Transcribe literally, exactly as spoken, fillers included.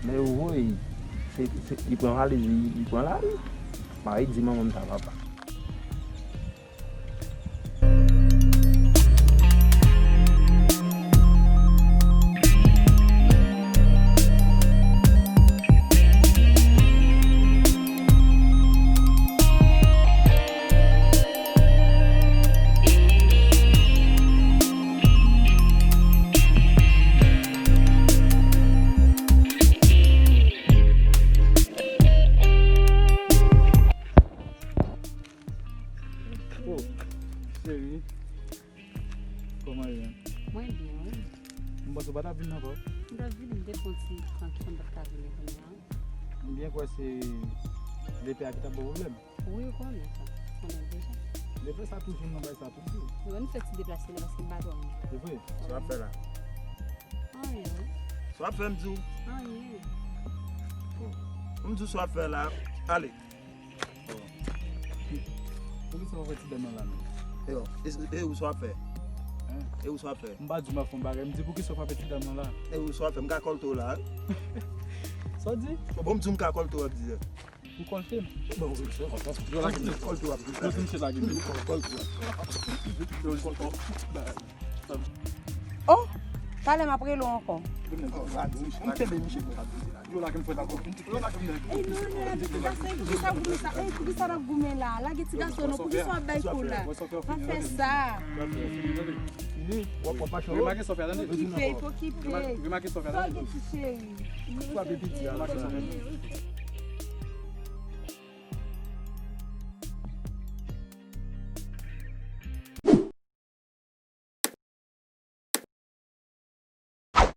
Men woy, se, se, li pran valiz li, li pran lari. Mari di manman m ta papa. Oh, cheri, kòman w ye? Mwen byen, wi. M panse w pa t ap vin ankò. M t ap vini, m te fè yon ti trank, m pa t ka vini kounye a. M byen kwè se lepè a ki t ap ba w pwoblèm. Wi, ou konnen sa. Ou konnen deja. Lepè sa toujou nan bay sa toujou. Mwen, m fè ti deplase la paske m pa dòmi. Se vre? Sa w ap fè la? Anyen, wi. Sa w ap fè, m di w? Anyen. M di w sa w ap fè la. Ale. Poukisa w fè ti dam nan la menm? Yo, e, e ou sa w ap fè? Hein? E ou sa w ap fè? M pa di w m ap fè yon bagay, m di poukisa w fè ti dam nan la? E ou sa w ap fè? M ka kòlte w la. Sa w di? Bon, m di w m ka kòlte w ap di. Ou kòlte m? Bon, yo lage m. Kòlte w ap di. Yo di m se lage m. Kòlte w ap di. Oh, talè m ap rele w ankò. Ou kenbe misye konsa. Yo lage m fè dakò. Yo lage m nèg. Ey, non, non, lage ti gason, ey, poukisa w goumen sa? Ey, poukisa w ap goumen la? Lage ti gason, non, poukisa w ap bay kou la? Pa fè sa. Remake sa w fè, tande. Pokipe, pokipe. Remake sa w fè, tande. Sa w gen ti cheri? Frape piti a. Remake sa w fè.